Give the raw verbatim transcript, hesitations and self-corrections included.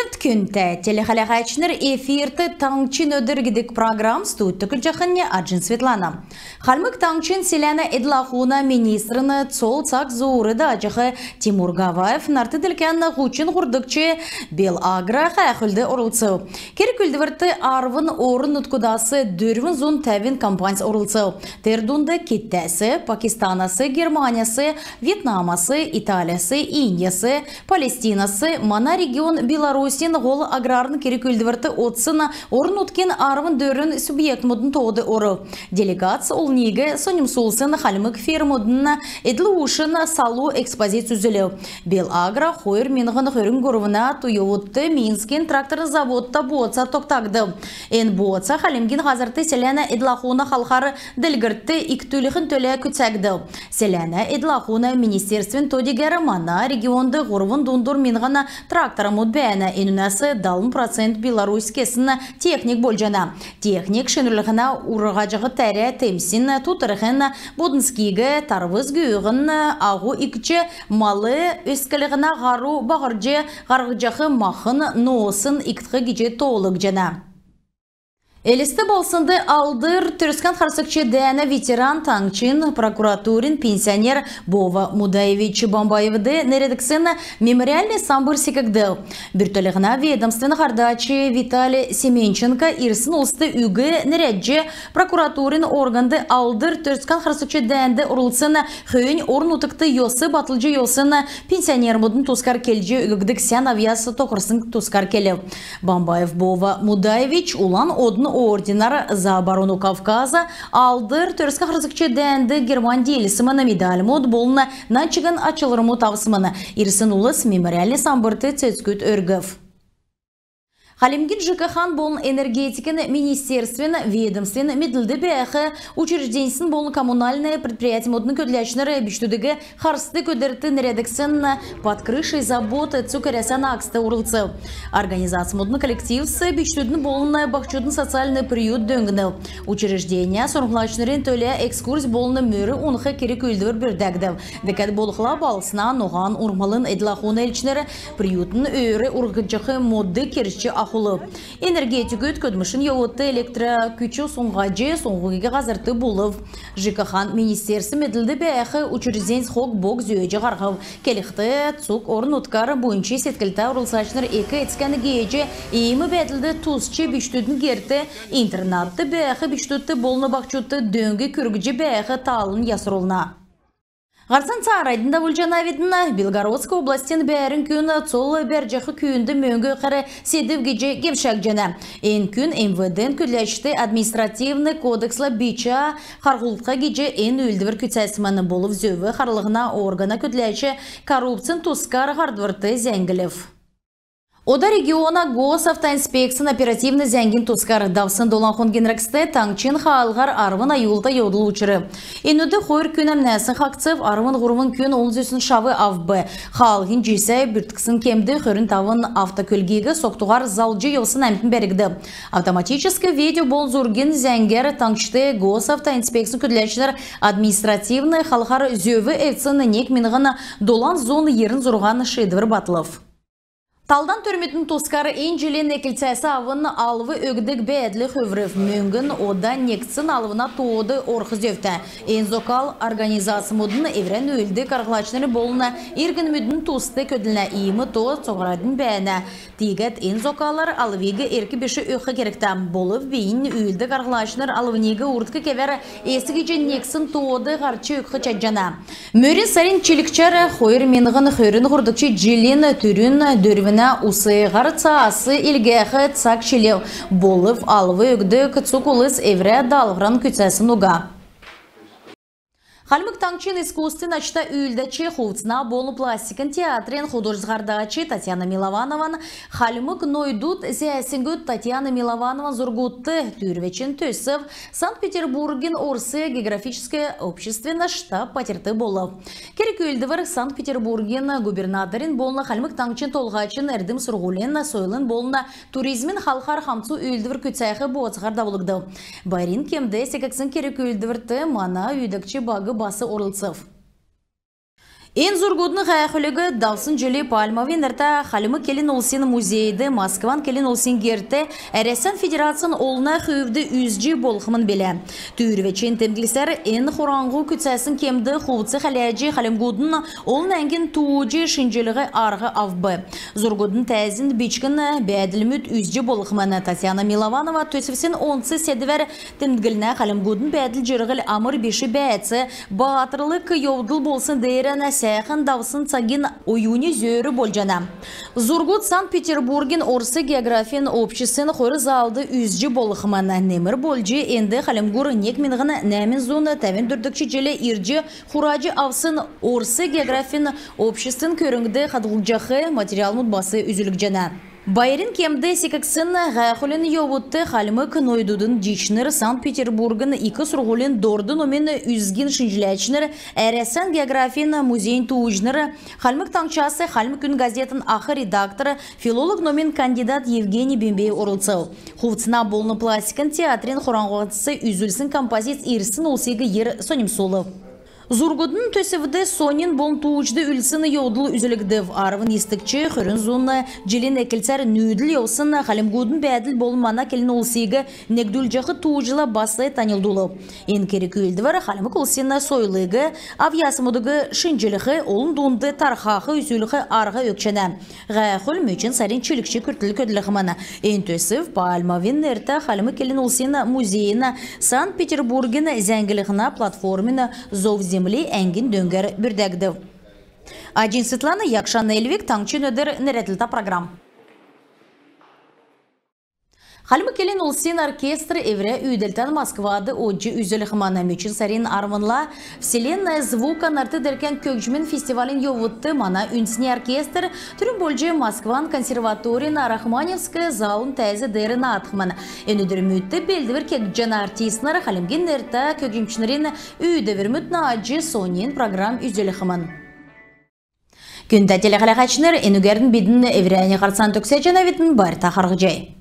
Күндтә телехәләһәчнр, эфирт «Таңһчин өдр» гидг программ. Студьд көтлҗәхнь Аҗин Светлана. Хальмг Таңһчин селәнә эдл-ахун министрин цол цаг зуур дааҗах Тимур Гаваев нарт-делкән һучн һурвдгч «Белагро» һәәхүлд орлцв. Керг-үүлдврт арвн орн-нутгудас дөрвн зун тәвн компаньс орлцв. Тер дунд Китдәс, Пакистанас, Германияс, Вьетнамас, Италияс, Индияс, Палестинас. Мана регион Беларусин һол аграрн керг-үүлдврт одсн орн-нутгин арвн дөрвн субъектмудин тоод орв. Делегац олниг соньмсулсн хальмг фермудин эдл-уушин салу экспозиц үзүлв. «Белагро хойр миңһн хөрн һурвна» туйвудт Минскин тракторн заводта бооца тогтагдв. Эн бооца Хальмгин һазрт селәнә эдл-ахуна халхар делгрлт икдүлхин төлә күцәгдв. Селәнә эдл-ахуна министерствин то-дигәр мана регионд һурвн дундур миңһн трактормуд бәәнә. Энүнәс далн процент Беларусь кесн техник болҗана. Техник шинрүллһнә урһаҗах тәрә, темсин тутрһн, боднцгиг, тарвс гүүһн, аһу икдҗ, мал өсклһнә һару баһрҗ, һарһҗах махн, ноосн икдх гиҗ тоолгдҗана. Элст балһснд Алдр Төрскән харсгч дәәнә ветеран, таңһчин прокуратурин пенсионер Бова Мудаевич Бамбаевд нерәдгдсн мемориальн самбр секгдв. Бүртклһнә ведомствин һардач Виталий Семенченко ирсн улст үг нерәдҗ, прокуратурин органд Алдр Төрскән харсгч дәәнд орлцсн, хөөннь орн-нутгт йос батлҗ йовсн пенсионермүдин тускар келҗ өггдг сән авъяс тохрсн тускар келв. Бамбаев Бова Мудаевич Улан Одна орденар, «За оборону Кавказа», Алдр Төрскән харсгч дәәнд Германь диилсмн медальмуд болн нань чигн ачлврмуд авсмн. Ирсн улс мемориальн самбрт цецгүд өргв. Хальмгин ЖКХ-н болн энергетикин министерствин ведомствин медлд бәәх учрежденьсин болн коммунальн предприятьмүдин көдләчнр бичкдүдиг харсдг өдрт нерәдгдсн «Под крышей заботы» цуг Әрәсән акцд орлцв. Организацмудин коллективс бичкдүдин болн баһчудын социальн приют дөңнв. Учрежденин сурһульчнрин төлә экскурсь болн мөр унх керг-үүлдвр бүрдәгдв. Дәкәд болхла балһсна ноһан урһмлын эдл-ахун элчнр приютин өөр урһҗах модд кирҗ ахулв. Энергетикүд көдлмшин йовудт электр күч суңһаҗ, суңһуг һазрт булв. ЖКХ-н министерствин медлд бәәх учрежденьс хог-бог зөөҗ һарһв. Келхд, цуг орн-нутгар буйнч седклтә орлцачнр эк-эцкән гееҗ, иим бәәдлд тусч бичкдүдин герт, интернатд бәәх бичкдүдт болн баһчудт дөң күргҗ бәәх таалн ясрулна. Һарцан цааранднь давулҗанавидн. Белгородск областин бәәрн күн цол бәрҗәх күүнд мөңг өгхәр седв гиҗ гемшәгдҗәнә. Эн күн МВД-н көдләчд административн кодексла бичә харһултха гиҗ эн үүлдвр күцәсмн. Болв зөв харлһна органа көдләч коррупцин тускар һардврт зәңглв. Ода региона Госавтоинспекцин оперативн зәңгин тускар. Давсн долан хонгин эргцд таңһчин хаалһар арвн аюлта йовдл учрв. Энүнд хойр күн әмнәсн хаһцв, арвн һурвн күн олн зүсн шав авв. Хаалһин җисә бүртксн кемд хөрн тавн автокөлгиг согтуһар залҗ йовсн әмтн бәргдв. Автоматическ видео болн зургин зәңгәр таңһчд Госавтоинспекцин көдләчнр административн халхар зөв эвдсн нег миңһн долан зун йирн зурһан шиидвр батлв. Талдан төрмүдин тускар. Эн җилин эклцәс авн алв өгдг бәәдл хүврв. Мөңгн ода негдсн алвна тоод орх зөвтә. Эн зокал организацмудын, эврән үүлддг арһлачнрин болн иргнмүдин туст көдлнә. Иим то цуһараднь бәәнә. Тиигәд эн зокалар алвиг эрк биш өгх кергтә. Болв бийнь үүлддг арһлачнр алвниг урдк кевәр эс гиҗ негдсн тоод һарч өгх чадҗана. Мөрн сарин чилгчәр хойр миңһн хөрн һурвдгч җилин түрүн дөрвнә усиһар цаас илгәх цаг чилв. Болв алв өгдг цуг улс эврә даалһвран күцәсн уга. Хальмг Таңһчин искусствин ачта үүлдәч, хувцна болн пластикин театрин художественн һардач Татьяна Милованован «Хальмг нойдуд зәәсңгүд» Татьяна Милованован зургудт түүрвәчин төсв Санкт-Петербургин Орс географическ обществин штаб-патьрт болв. Керг-үүлдвр Санкт-Петербургин губернаторин болн Хальмг Таңһчин Толһачин эрдм-сурһулин, сойлын болн туризмин халхар хамцу үүлдвр күцәх бооцаһар давулгдв. Байрин кемд секгдсн керг-үүлдврт мана үүдәгч баг бас орлцв. Эн зургудын һәәхүлиг давсн җил Пальмовин нертә Хальмг келн улсин музейд, Москван келн улсин герт, Әрәсән Федерацин олна хүвд үзҗ болхмн билә. Түүрвәчин темдглсәр, эн хураңһу күцәсн кемд хувц хәләҗ, хальмгудын олн әңгин тууҗ шинҗлх арһ авв. Зургудын тәәзин бичкн бәәдлмүд үзҗ болхмн. Татьяна Милованова төсвсин онц седвәр темдглнә: хальмгудын бәәдл-җирһл амр биш бәәц, баатрлг йовдл болсн деерән сәәхн давсн цагин оюни зөөр болҗана. Зургуд Санкт-Петербургин орс географин обществин хойр залд үзҗ болхмн. Немр болҗ энд хальмгур нег миңһн нәәмн зун тәвн дөрвдгч җил ирҗ хураҗ авсн орс географин обществин көрңгд хадһлҗах материалмуд бас үзүлгдҗәнә. Байрин кемд секгдсн һәәхүлин йовудт хальмг нойдудын җичнр, Санкт-Петербургин ик сурһулин дорд номин үзгин шинҗләчнр, Әрәсән географин музейин тууҗнр, Хальмг Таңһчас «Хальмг үнн» газетин ах редактор, филолог номин кандидат Евгений Бембеев орлцв. Хувцна болн пластикин театрин хураңһуһац үзүлсн композиц ирсн улсиг йир соньмсулв. Зургудын төсвд соньн болн тууҗд үлдсн йовдл үзүлгдв. Арвн йисдгч, хөрн зун җилин эклцәр нүүдл йовсн хальмгудын бәәдл болн мана келн улсиг негдүлҗәх тууҗла бас таньлдулв. Эн керг-үүлдвр хальмг улсин сойлыг, авъясмудыг шинҗлх, олн дунд тархах, үзүлх арһ өгчәнә. Һәәхүл мөчн сарин чилгч күртл көдлхмн. Эн төсв Пальмовин нертә Хальмг келн улсин музейин Санкт-Петербургин зәңглһнә платформин «Зов земли» әңгин дөңгәр бүрдәгдв. Аҗин Светлана, Якшин Эльвик, «Таңһчин өдр» нерәдлтә программ. Хальмг келн улсин оркестр эврә үүдәлтән Москвад одҗ үзүлхмн. Мөчн сарин арвнла «Вселенная звука» нарт-делкән көгҗмин фестивалин йовудт мана үндсн оркестр түрүн болҗ Москван консерваторин Рахманиновск залын тәәз деер наадхмн. Эн өдрмүдт белдвр кегдҗәнә артистнр хальмгин нертә көгҗмчнрин үүдәврмүд наадҗ, соньн программ үзүлхмн. Күндтә телехәләһәчнр, энүгәрн бидн эврәннь һарцан төгсәҗәнәвидн. Байрта харһцхай.